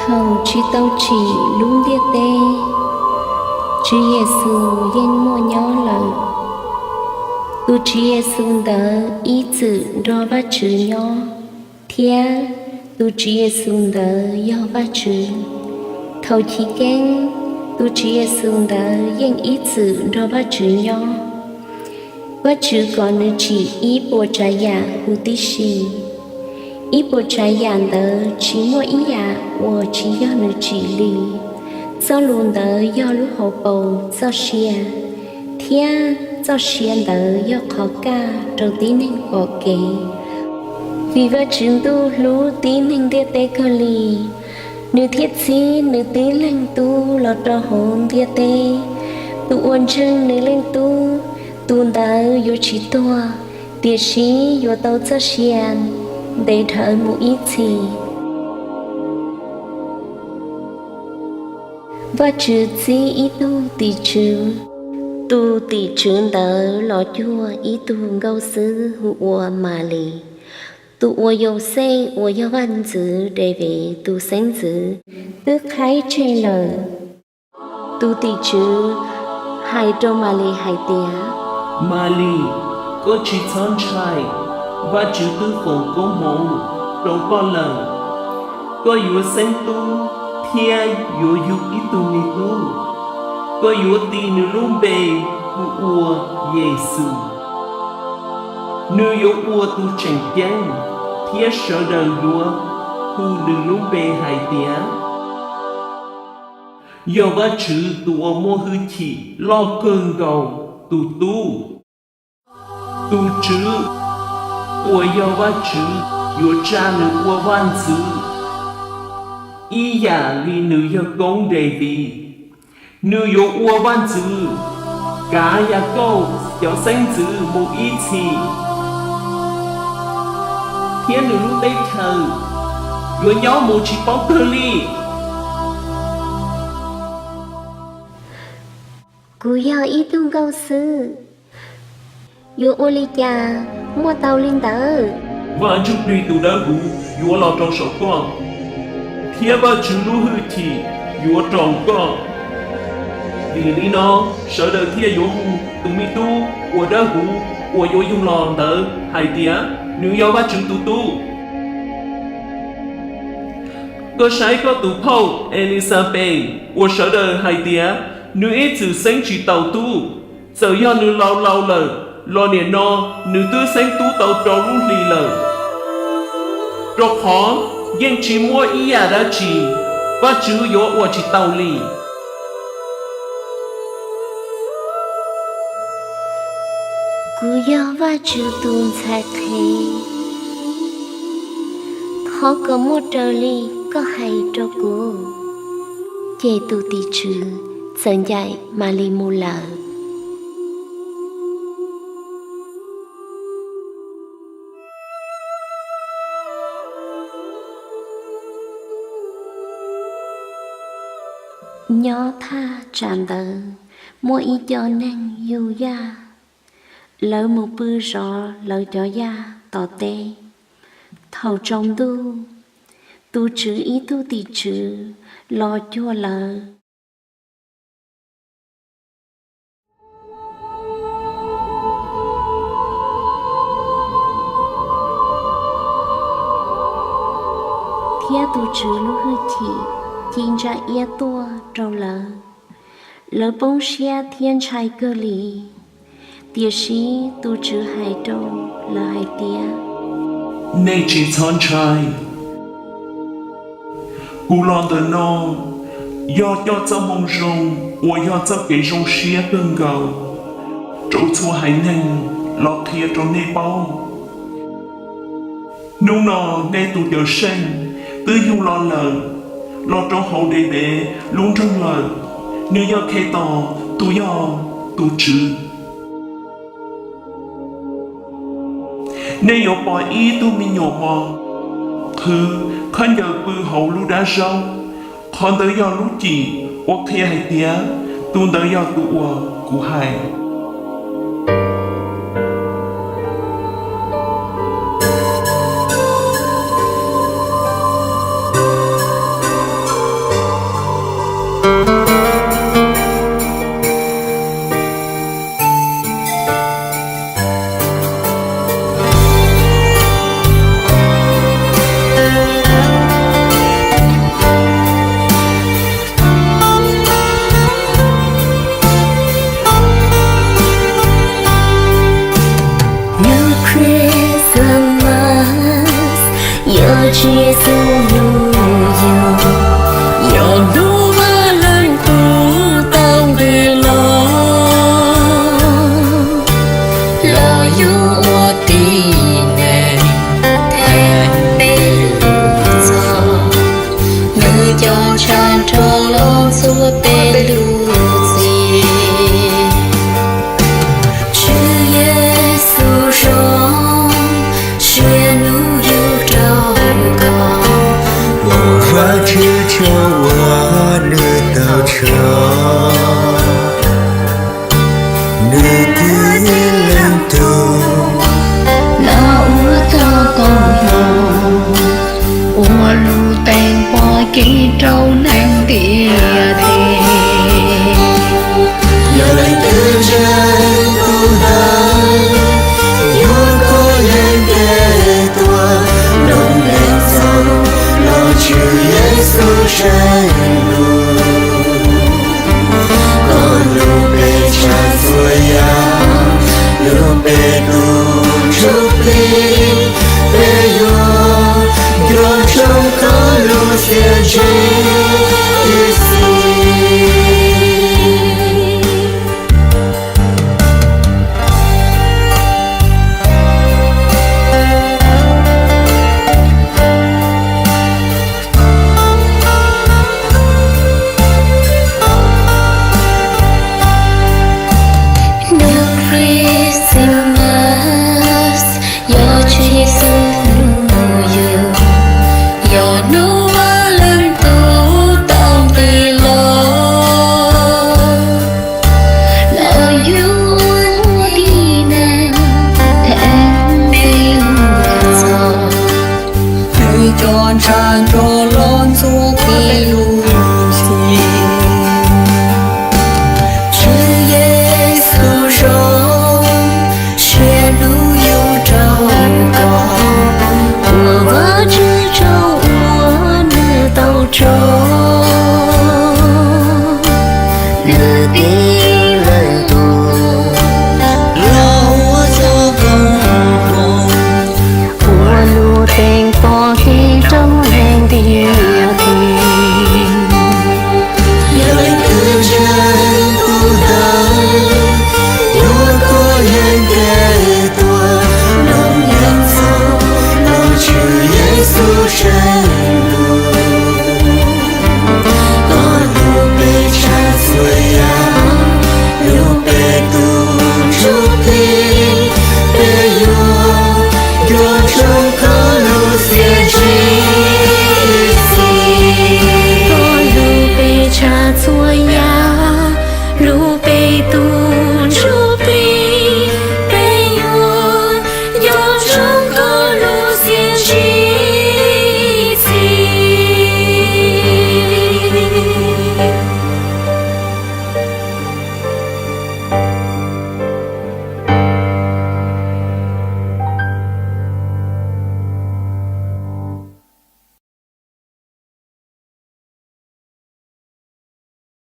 Thaum tsis tau tsim lub ntiaj teb, Tswv Yexus yeej muaj nyob lawm. Tus Tswv Yexus ntawd ib txwm nrog Vajtswv nyob, thiab tus Tswv Yexus ntawd yog Vajtswv. Thaum chiv keeb, tus Tswv Yexus ntawd yeej ib txwm nrog Vajtswv nyob. Vajtswv kom nws tsim ib puas tsav yam huv tib si. Ib puas tsav yam ntawd tsis muaj ib yam uas tsis yog nws tsim li. Txoj lus ntawd yog lub hauv paus txoj sia, thiab txoj sia ntawd yog qhov kaj rau tib neeg pom kev. Vim Vajtswv Ntuj hlub tib neeg ntiaj teb kawg li, nws thiaj txib nws tib leeg Tub los rau hauv ntiaj teb. Tus uas ntseeg nws Leej Tub, tus ntawd yuav tsis tuag, tiam sis yuav tau txoj sia ntev dhawv mus ib txhis. Vajtswv txib ib tug tim tswv. Tus tim tswv ntawd los cuag ib tug nkauj xwb hu ua Malis, tus uas Yauxej uas yog vaj ntxwv Daviv tus xeeb ntxwv twb qhaib tseg lawm. Tus tim tswv hais rau Malis hais tias, Malis, koj tsis txhob ntshai, Vajtswv twb foom koob hmoov rau koj lawm. Koj yuav xeeb tub thiab yuav yug ib tug me tub. Koj yuav tis nws lub npe hu ua Yexus. Nws yuav ua tus tseem ceeb, thiab sawv daws yuav hu nws lub npe hais tias, Yog Vajtswv tus uas muaj hwj chim loj kawg nkaus tus tub. Tus Tswv uas yog Vajtswv yuav tsa nws ua vaj ntxwv ib yam li nws yawg koob Daviv. Nws yuav ua vaj ntxwv kav Yakauj cov xeeb ntxwv mus ib txhis, thiab nws lub teb chaws yuav nyob mus tsis paub kawg li. Kuv yog ib tug nkauj xwb, yuav ua li cas muaj tau li ntawd? Vaj Ntsuj Plig tus Dawb Huv yuav los rau saum koj, thiab Vajtswv lub hwj chim yuav roos koj. Vim li no sawv daws thiaj yuav hu tus me tub uas dawb huv uas yuav yug los ntawd hais tias, nws yog Vajtswv tus tub. Koj saib koj tus phauj Elixanpes uas sawv daws hais tias, nws ib txwm xeeb tsis taus tub. Txawm yog nws laus laus lawm los nim no nws twb xeeb tub tau rau lub hlis lawm, rau qhov yeej tsis muaj ib yam dab tsi Vajtswv yuav ua tsis tau li. Kuv yog Vajtswv tus ntxhais qhev, thov kom muaj raws li koj hais rau kuv. Ces tus tim tswv txawm ncaim Malis mus lawm. Nyob thaj tsam ntawd muaj ib co neeg yug yaj, lawv mus pw zov lawv cov yaj tom teb. Thaum tsaus ntuj, tus Tswv ib tug tim tswv los cuag lawv. Thiab tus Tswv lub hwj chim ci ntsa iab tuaj rau lawv. Lawv poob siab thiab ntshai kawg li. Tiam sis tus Tswv hais rau lawv hais tias, nej tsis txhob ntshai. Kuv los ntawm no yog coj txoj moo zoo uas yog txoj kev zoo siab kawg nkaus rau txhua haiv neeg los qhia rau nej paub. Hnub no nej tus Cawmseej twb yug los lawm, los rau hauv Daviv lub nroog lawm. Nws yog Khetos, tus yog tus Tswv. Nej yuav pom ib tug me nyuam mos qhwv khaub ncaws pw hauv lub dab zaub. Qhov ntawd yog lub cim uas qhia hais tias tus ntawd yog tus uas kuv hais. Tswv Yexus hlub yus, yog hnub Vaj Leej Tub tau nqis los, los yug ua tib neeg theej peb lub txoj. Nws cov ntshav nrog los ntxuav peb lub txim. Tswv Yexus zoo, sia hnub yug rau koj, ua Vajtswv tsaug uas nws tau tso nws tus Leej Tub los ua txoj koob hmoov, ua lub teeb pom kev rau neeg ntiaj teb. Yog leej twg ntseeg tus ntawd, yuav kov yeej nce tuaj, lub neej txoj los Tswv Yexus tseeb lug. Koj lub npe tshaj txhua yam, lub npe tus ntsuj plig, peb yuav nco ntsoov koj lub txiaj ntsig ib txhis. Hnub Christmas yog Tswv Yexus hnub yug, yog hnub Vaj Leej Tub tau nqis los, los yug ua tib neeg theej peb lub txoj. Nws cov ntshav nrog los ntxuav peb lub txim. Tswv Yexus zoo, sia hnub yug rau koj, ua Vajtswv tsaug uas nws tau tso nws tus